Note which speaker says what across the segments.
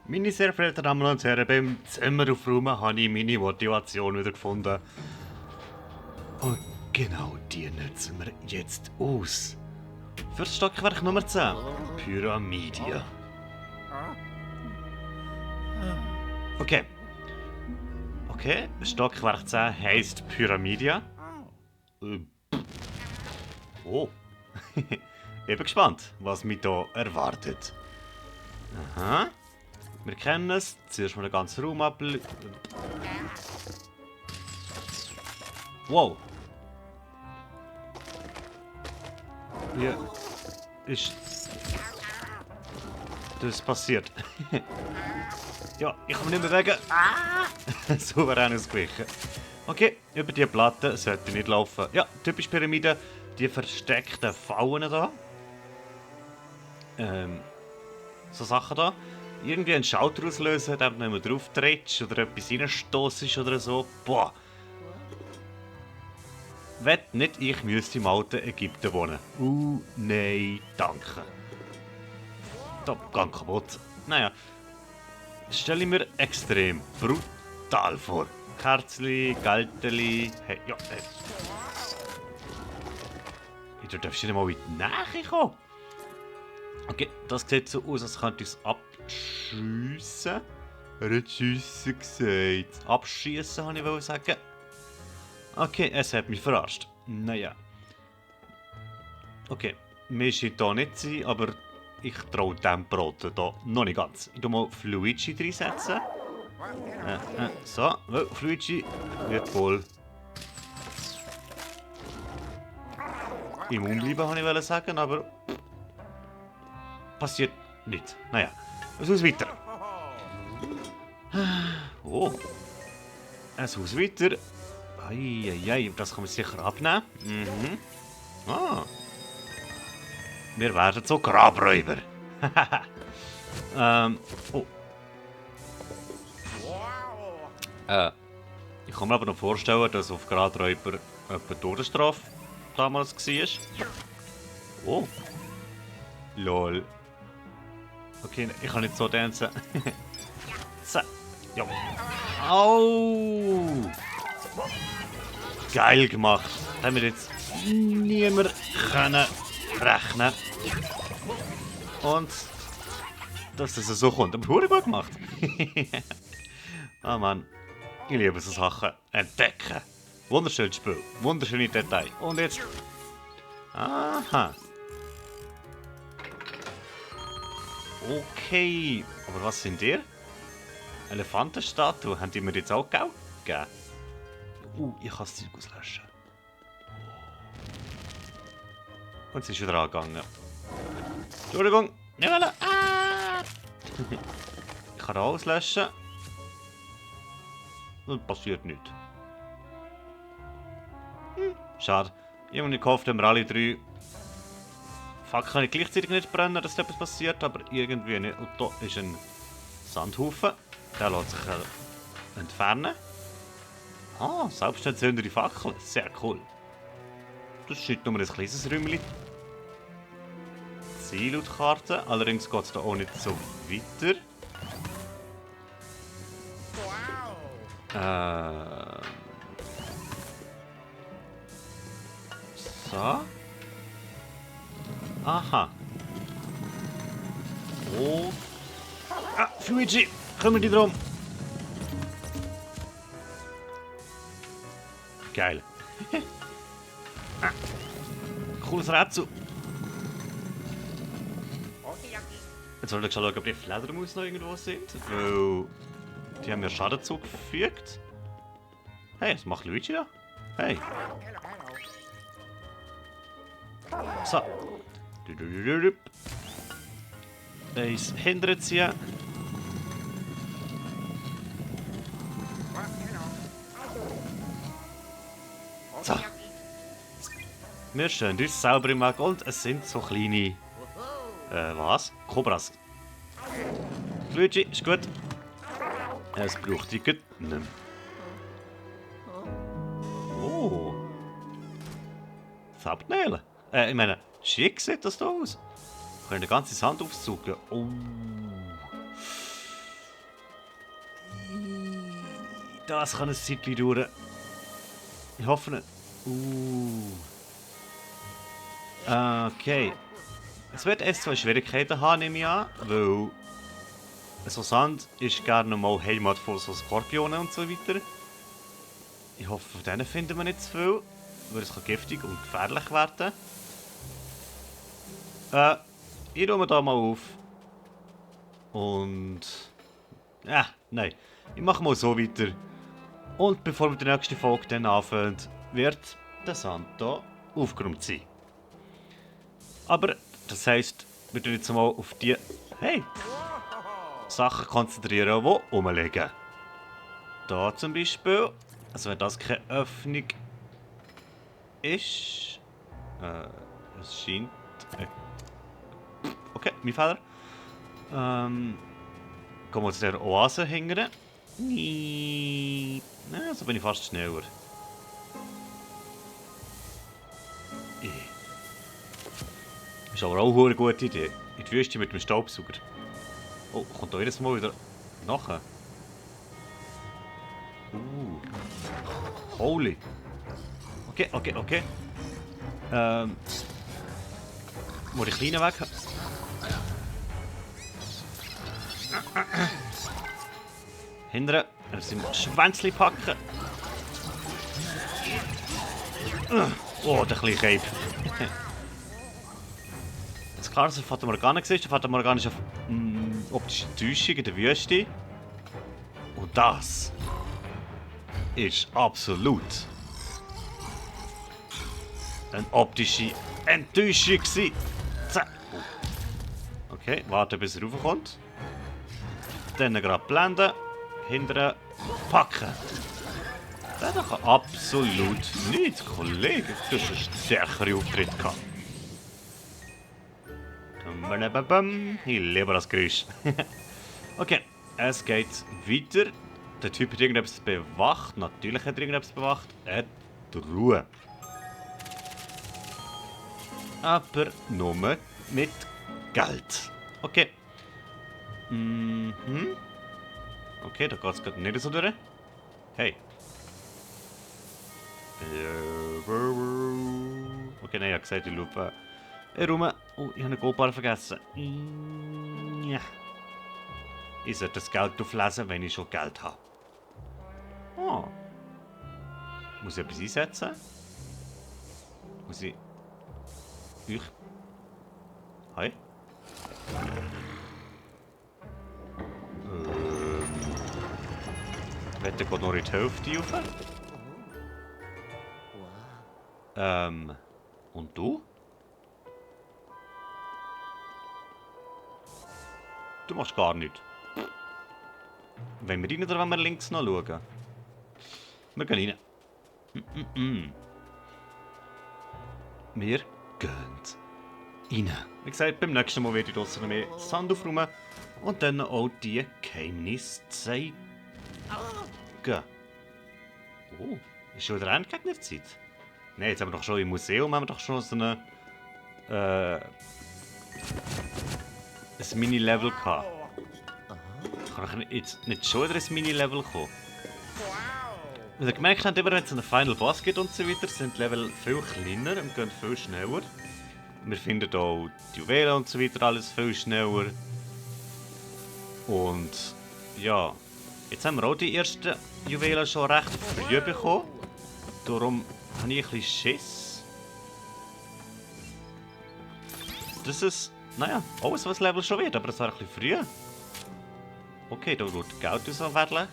Speaker 1: Meine sehr verehrten Damen und Herren, beim Zimmer aufräumen habe ich meine Motivation wieder gefunden. Und genau die nutzen wir jetzt aus. Für Stockwerk Nummer 10, Pyramidia. Okay. Okay, Stockwerk 10 heisst Pyramidia. Oh. Ich bin gespannt, was mich hier erwartet. Aha. Wir kennen es. Zuerst mal den ganzen Raum ab. Wow. Wie ist das passiert? Ja, ich kann mich nicht bewegen. Ah! Souverän ausgewichen. Okay, über die Platte sollte nicht laufen. Ja, typisch Pyramide. Die versteckten Fallen da. So Sachen da. Irgendwie einen Schalter auslösen, dann wenn man drauf trittst oder etwas reinstossest oder so. Boah. Wett nicht, ich müsste im alten Ägypten wohnen. Nein, danke. Da, gang kaputt. Naja, stelle ich mir extrem brutal vor. Kerzli, Galteli, hey, ja, hey. Du darfst nicht mal in die Nähe kommen. Okay, das sieht so aus, als könnte ich es abschiessen. Er hat schiessen gesagt. Abschiessen, wollte ich sagen. Okay, es hat mich verarscht. Naja. Okay, mir scheint hier nicht zu sein, aber ich traue dem Brot hier noch nicht ganz. Ich tue mal Fluigi reinsetzen. So, Fluigi wird wohl immun bleiben, wollte ich sagen, aber passiert nichts. Naja, ein Haus weiter. Oh, ein Haus weiter. Eieiei, das kann man sicher abnehmen. Mhm. Ah. Wir werden so Grabräuber. Oh. Ich kann mir aber noch vorstellen, dass auf Grabräuber etwa Todesstrafe damals war. Oh. Lol. Okay, ich kann nicht so tanzen. So. Ja. Au! Geil gemacht. Das haben wir jetzt niemand können rechnen. Und dass das so kommt. Aber hure gut gemacht. Ah Mann. Ich liebe so Sachen. Entdecken. Wunderschönes Spiel. Wunderschöne Details. Und jetzt. Aha. Okay. Aber was sind ihr? Elefantenstatue. Haben die mir jetzt auch gegeben? Ich kann das Zeug auslöschen. Und es ist wieder angegangen. Entschuldigung. Nicht wollen. Ah! Ich kann auslöschen. Und passiert nichts. Schade. Ich habe gehofft, dass wir alle drei Fackeln gleichzeitig nicht brennen, dass etwas passiert, aber irgendwie nicht. Und da ist ein Sandhaufen. Der lässt sich entfernen. Ah, selbstentzündende Fackel. Sehr cool. Das ist nur ein kleines Räumchen. Ziellautkarte. Allerdings geht es da auch nicht so weiter. So. Aha. Oh. Ah, Luigi, kümmere dich drum. Geil. Cooles Rätsel. Jetzt soll ich schauen, ob die Fledermaus noch irgendwo sind. Weil die haben mir Schaden zugefügt. Hey, was macht Luigi da? Hey. So. Eins hinterziehen. So. Wir stehen uns selber im Weg und es sind so kleine... was? Kobras. Luigi, ist gut. Es braucht die nicht mehr. Oh. Thumbnail. Ich meine, schick sieht das da aus. Wir können die ganze Sand aufsuchen. Oh. Das kann ein Zeitchen dauern. Ich hoffe nicht. Okay. Es wird erst zwei Schwierigkeiten haben, nehme ich an, weil so Sand ist gerne mal Heimat von so Skorpionen und so weiter. Ich hoffe, von denen finden wir nicht zu viel, weil es kann giftig und gefährlich werden. Ich räume da mal auf. Und... Ja, nein. Ich mache mal so weiter. Und bevor wir die nächste Folge dann anfangen, wird der Sand hier aufgeräumt sein. Aber das heisst, wir tun jetzt mal auf die Sachen konzentrieren, die rumliegen. Da zum Beispiel, also wenn das keine Öffnung ist, es scheint... Okay, mein Fehler. Kommen wir zu der Oase hingern. Na, so bin ich fast schneller. Ist aber auch eine gute Idee. In die Wüste mit dem Staubsauger. Oh, kommt da jedes Mal wieder nachher? Holy. Okay. Muss ich Kleinen weg? Hindern. Also Schwänzli packen. Oh, der kleine Cape. Das klar, dass Fata Morgana war. Der Fata Morgana ist auf optische Täuschung in der Wüste. Und das ist absolut eine optische Enttäuschung. Okay, warten bis er raufkommt. Dann gerade blenden. Hindern. Packen. Der kann absolut nichts, Kollege. Du hast einen stärkeren Auftritt gehabt. Ich liebe das Geräusch. Okay, es geht weiter. Der Typ hat irgendetwas bewacht. Natürlich hat er irgendetwas bewacht. Er hat Ruhe. Aber nur mit Geld. Okay. Okay, da geht es gerade nicht so durch. Hey. Okay, nein, ich habe gesagt, ich schaue rum. Oh, ich habe eine Goldbar vergessen. Ich sollte das Geld auflesen, wenn ich schon Geld habe. Oh. Muss ich etwas einsetzen? Muss ich... Hi. Wetter geht noch in die Hälfte rauf. Und du? Du machst gar nichts. Wollen wir rein oder wollen wir links noch schauen? Wir gehen rein. Wir gehen rein. Wie gesagt, beim nächsten Mal werde ich draussen noch mehr Sand aufräumen und dann auch die Geheimnisse zeigen. Oh, ist schon wieder Endgegnerzeit? Nein, jetzt haben wir doch schon im Museum haben wir doch schon so eine... ein Mini-Level gehabt. Kann ich jetzt nicht schon wieder ein Mini-Level kommen? Wie ihr gemerkt habt, wenn es einen Final Boss gibt und so weiter, sind die Level viel kleiner und gehen viel schneller. Wir finden auch die Juwelen und so weiter alles viel schneller. Und ja, jetzt haben wir auch die ersten Juwelen schon recht früh bekommen. Darum habe ich ein bisschen Schiss. Das ist, naja, alles was Level schon wird, aber es war ein bisschen früh. Okay, da wird Geld auswählen.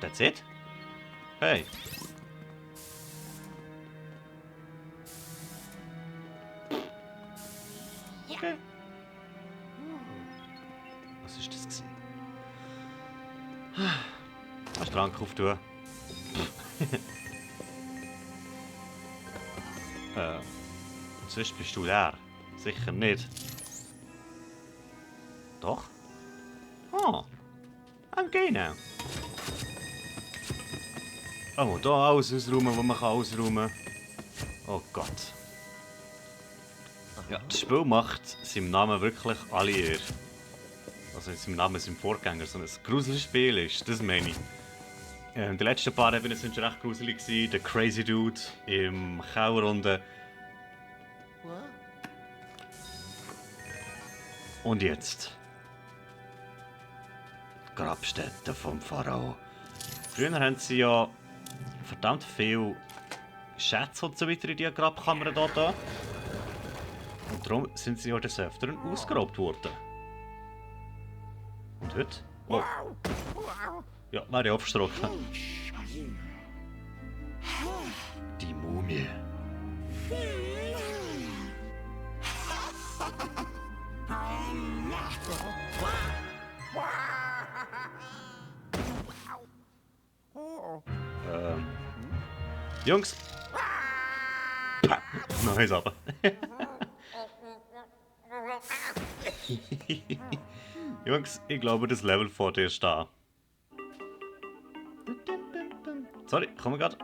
Speaker 1: That's it? Hey. Okay. Was ist das gewesen? Kannst du Trank auftun? Und sonst bist du leer. Sicher nicht. Doch? Oh. I'm gay now. Oh, hier alles ausräumen, was man ausräumen kann. Oh Gott. Ja, das Spiel macht seinem Namen wirklich alle Ehre. also in seinem Namen, seinem Vorgänger, so ein gruseliges Spiel ist. Das meine ich. Die letzten paar Ebenen sind schon recht gruselig gewesen. Der Crazy Dude im Keller unten. Und jetzt. Die Grabstätte vom Pharao. Früher haben sie ja verdammt viel Schätze und so weiter in die Grabkammern da. Und darum sind sie ja des Öfteren ausgeraubt worden. Und heute? Oh. Ja, wäre ich aufgeschrocken. Die Mumie. Jungs. Nice aber. Jungs, ich glaube, das Level vor dir ist da. Sorry, komm grad.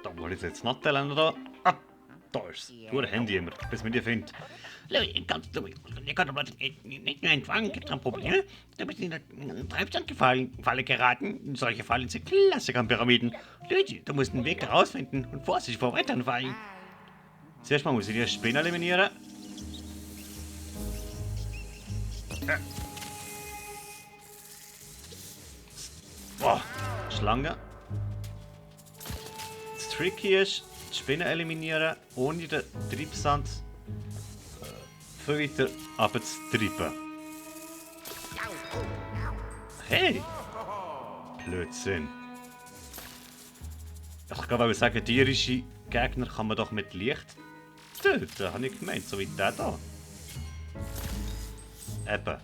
Speaker 1: Da wollte ich jetzt nicht teilen, da. Ah, da ist es. Du, Handy immer, bis man die findet.
Speaker 2: Ich konnte aber nicht mehr empfangen, kein Problem. Du bist in der Treibsandfalle geraten. Solche Fallen sind klassisch an Pyramiden. Leute, du musst einen Weg herausfinden und vorsichtig vor Wettern fallen.
Speaker 1: Zuerst mal muss ich die Spinne eliminieren. Boah, Schlange. Das Tricky ist, die Spinne eliminieren, ohne den Treibsand viel weiter runterzutreiben. Hey! Blödsinn. Ich kann aber sagen, tierische Gegner kann man doch mit Licht töten, habe ich gemeint, so wie der da. Eben.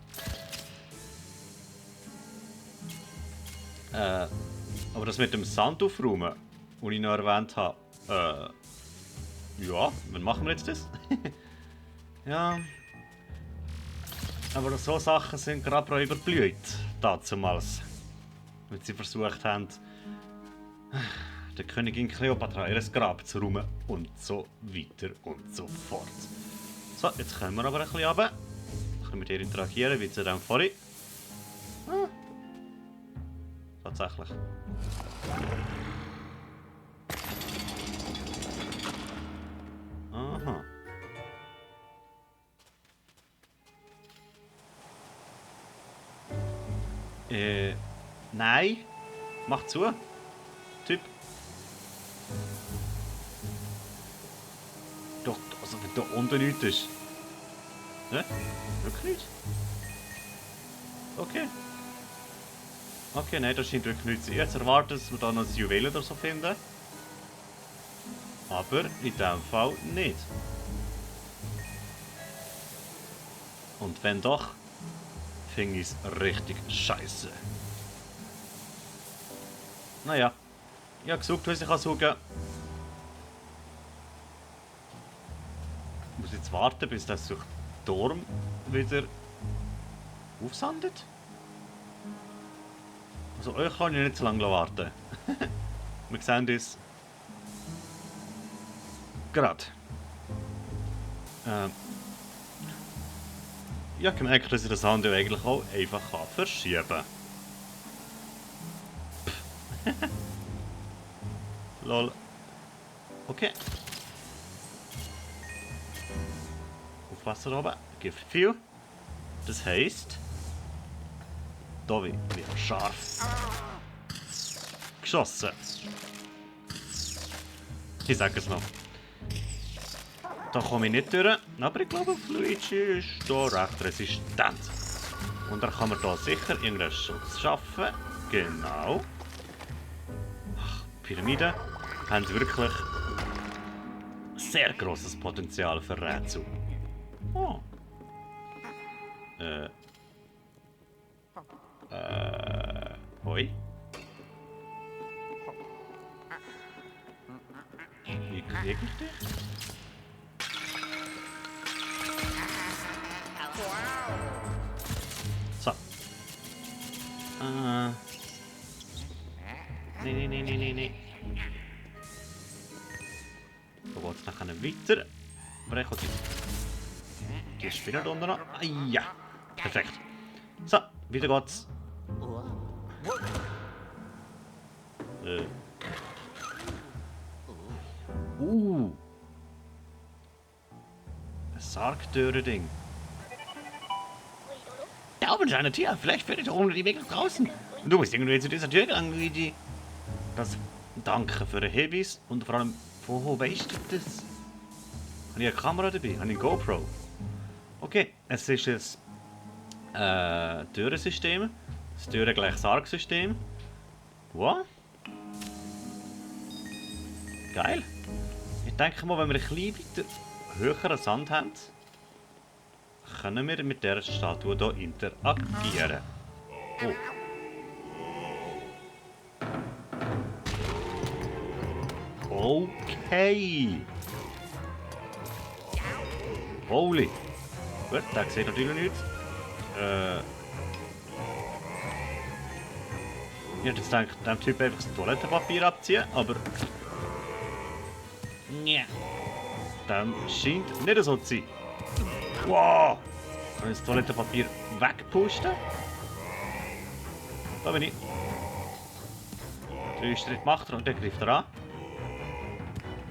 Speaker 1: Aber das mit dem Sand aufräumen, das ich noch erwähnt habe, ja, wann machen wir jetzt das? Ja. Aber so Sachen sind gerade auch überblüht, dazumals. Wenn sie versucht haben, der Königin Kleopatra ihr Grab zu räumen und so weiter und so fort. So, jetzt können wir aber ein bisschen runter. Können mit ihr interagieren, wie zu dem vorhin. Ah. Tatsächlich. Aha. Nein. Mach zu. Typ. Doch, also wenn da unten nichts ist. Ne? Wirklich nicht? Okay. Okay, nein, das scheint wirklich nichts zu sein. Jetzt erwartet, dass wir da noch ein Juwel oder so finden. Aber in diesem Fall nicht. Und wenn doch, finde ich es richtig scheiße. Naja, ich habe gesucht, was ich kann suchen. Ich muss jetzt warten, bis das durch den Turm wieder aufsandet. Also euch kann ich nicht so lange warten. Wir sehen uns gerade. Ich habe gemerkt, dass ich das Handy eigentlich auch einfach verschieben kann. Lol. Okay. Aufpassen oben. Gift viel. Das heisst, da wird scharf geschossen. Ich sage es noch. Da komme ich nicht durch, aber ich glaube, Luigi ist hier recht resistent. Und dann kann man hier sicher irgendeinen Schutz schaffen. Genau. Ach, Pyramiden haben wirklich sehr grosses Potenzial für Rätsel. Oh. Hoi. Wie kriege ich dich? So. Nee. Da geht es nachher weiter. Brechen die Spinne da unten noch. Ah, ja. Perfekt. So, Wieder geht's. Ein Sargtüren-Ding.
Speaker 2: Da oben ist eine Tür. Vielleicht findet ihr ohne die Weg nach draußen. Du musst irgendwie zu dieser Tür gelangen, Luigi.
Speaker 1: Danke für den Hinweis und vor allem, von wo weißt du das? Habe ich eine Kamera dabei? Habe ich eine GoPro? Okay, es ist ein Türensystem. Das Türen gleich Sargsystem. Wow. Geil. Ich denke mal, wenn wir ein bisschen weiter höheren Sand haben, können wir mit dieser Statue hier interagieren. Oh. Okay. Holy. Gut, der sieht natürlich nichts. Ich hätte jetzt gedacht, dem Typ einfach das Toilettenpapier abziehen, aber
Speaker 2: Ja.
Speaker 1: dem scheint nicht so zu sein. Wow! Kann ich das Toilettenpapier wegpusten? Da bin ich. 3 Schritte macht er und dann greift er an.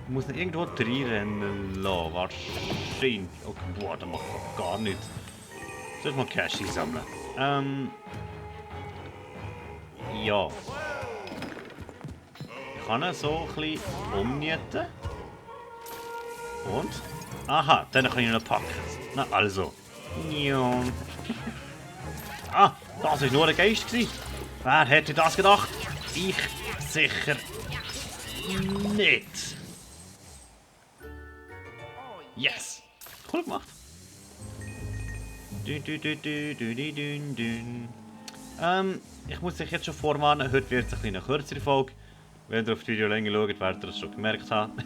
Speaker 1: Ich muss ihn irgendwo reinrennen lassen. Wahrscheinlich. Okay, boah, das macht gar nichts. Soll ich mal Cash einsammeln? Ja. Ich kann ihn so ein bisschen umnieten. Und? Aha, dann kann ich ihn noch packen. Na also. Ja. Ah, das war nur ein Geist. Wer hätte das gedacht? Ich sicher nicht. Yes! Cool gemacht. Ich muss euch jetzt schon vorwarnen, heute wird es eine kürzere Folge. Wenn ihr auf die Videolänge schaut, werdet ihr es schon gemerkt haben.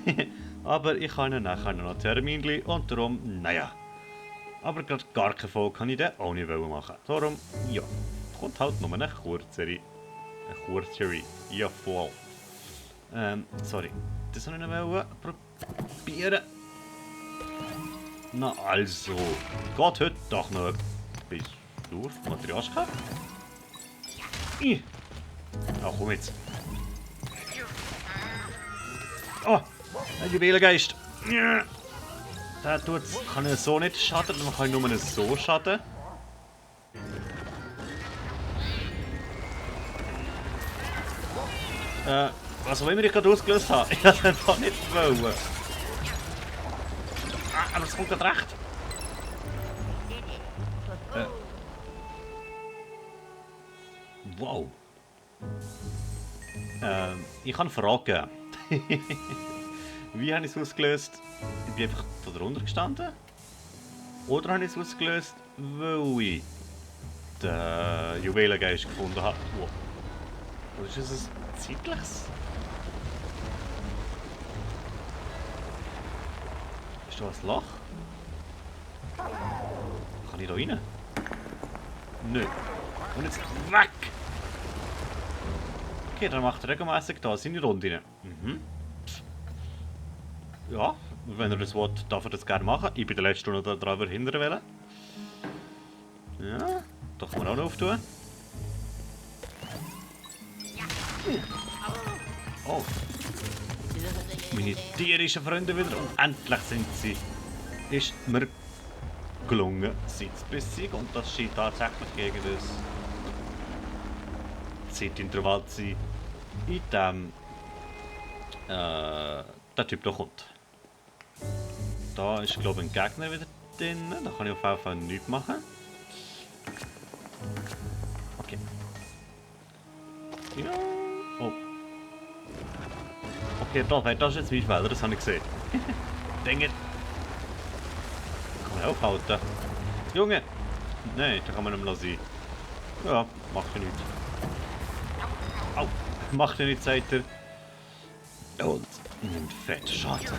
Speaker 1: Aber ich habe nachher noch Terminchen und darum, naja. Aber gerade gar keine Folge kann ich dann auch nicht machen. Darum, ja, kommt halt nur eine kürzere. Eine kürzere. Ja, voll. Sorry. Das soll ich noch probieren. Na also, geht heute doch noch etwas auf Materiaschka? Ach komm jetzt. Oh, ein Juwelengeist. Der kann er so nicht schaden, man kann nur so schaden. Was auch immer ich gerade ausgelöst habe, ich habe es einfach nicht wollen. Aber es kommt gerade recht. Wow. Ich kann fragen. Wie habe ich es ausgelöst? Ich bin einfach da drunter gestanden. Oder habe ich es ausgelöst, weil ich den Juwelengeist gefunden habe? Wow. Oder ist es ein zeitliches? Ist da ein Loch? Kann ich da rein? Nö. Und jetzt weg! Okay, dann macht er regelmäßig da seine Runde rein. Ja, wenn er das will, darf er das gerne machen. Ich bin der letzte, der daran verhindern will. Ja, da kann man auch noch auftun. Oh. Meine tierischen Freunde wieder und endlich sind sie. Ist mir gelungen, sie zu besiegen und das scheint tatsächlich gegen das Zeitintervall zu sein, in dem der Typ da kommt. Da ist glaube ich ein Gegner wieder drin, da kann ich auf jeden Fall nichts machen. Okay. Ja. Oh. Okay, das ist jetzt mein Fehler, das habe ich gesehen. Dinge. Kann man aufhalten? Junge! Nein, da kann man nicht mehr sein. Ja, macht ja nichts. Au! Macht ja nichts, sagt er. Und nimmt fett Schaden.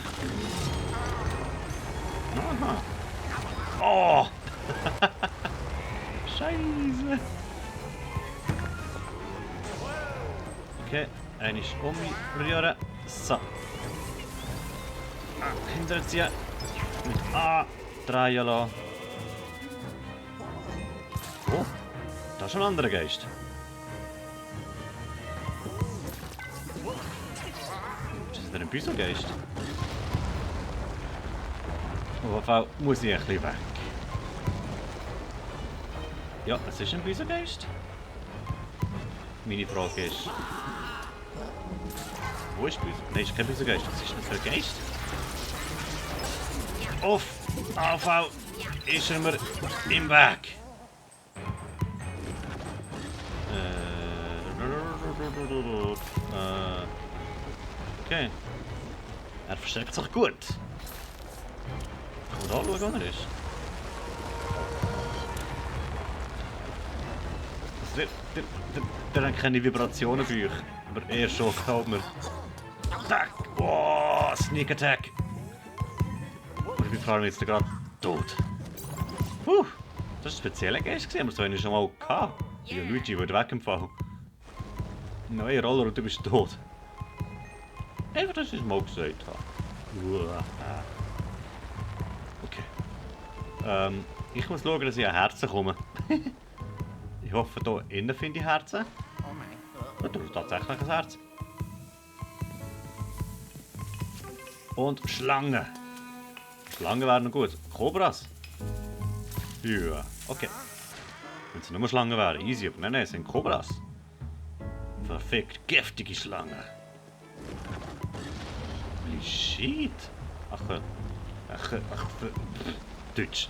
Speaker 1: Aha. Oh! Scheiße! Okay, einmal umrühren. So. Hinterziehen. Mit A drehen lassen. Oh, Da ist ein anderer Geist. Ist das wieder ein Büso-Geist? Auf jeden Fall muss ich ein bisschen weg. Ja, es ist ein Büso-Geist. Meine Frage ist... Wo ist Büso? Nein, es ist kein Büso-Geist. Was ist das für ein Geist? Auf! AV! Ist er mir im Weg! Okay. Er versteckt sich gut. Ich kann anschauen, wo er ist. Der hat keine Vibrationen bei euch. Aber er schon, glaub mir. Zack! Oh, Sneak Attack! Und ich bin vor allem jetzt gerade tot. Puh, das war ein spezieller Geist, aber so einen schon mal gehabt. Ja, Luigi würde wegempfallen. Nein, Roller und du bist tot. Einfach, dass ich es mal gesagt habe. Okay. Ich muss schauen, dass ich an Herzen komme. Ich hoffe, hier innen finde ich Herzen. Ja, da ist tatsächlich ein Herz. Und Schlangen. Schlangen wären gut. Kobras. Ja, okay. Wenn es nur Schlangen wären, easy, aber nein, es sind Kobras. Verfickt giftige Schlangen. Holy shit. Deutsch.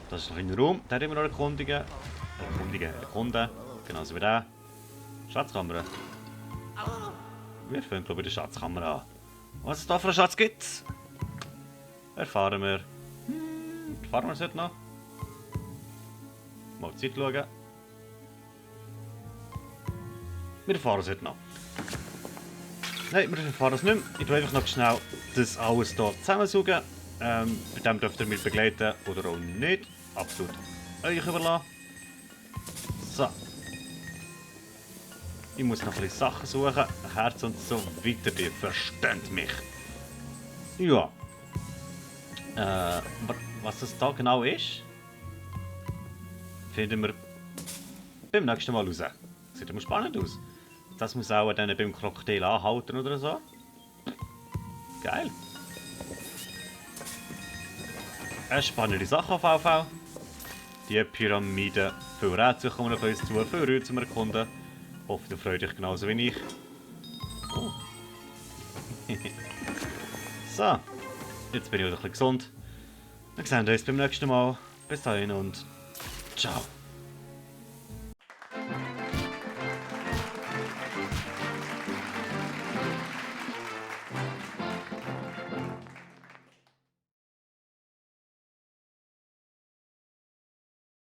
Speaker 1: Das ist noch in der Raum, da haben wir noch erkunden. Genauso wie der. Schatzkammer. Wir fangen, glaube ich, die Schatzkammer an. Was es da für einen Schatz gibt, erfahren wir. Erfahren wir es heute noch? Mal die Zeit schauen. Wir erfahren es heute noch. Nein, wir erfahren es nicht mehr. Ich will einfach noch schnell das alles hier zusammensuchen. Bei dem dürft ihr mich begleiten oder auch nicht. Absolut euch überlassen. So. Ich muss noch ein bisschen Sachen suchen. Herz und so weiter. Die versteht mich. Ja. Aber was das da genau ist, finden wir beim nächsten Mal raus. Sieht immer spannend aus. Das muss auch dann beim Krokodil anhalten oder so. Geil. Eine spannende Sache auf VV. Die Pyramide. Viel Rätsel kommen auf uns zu, viel Rätsel zum Erkunden. Hoffe, ihr freut euch genauso wie ich. Oh. So. Jetzt bin ich wieder ein bisschen gesund. Wir sehen uns beim nächsten Mal. Bis dahin und ciao.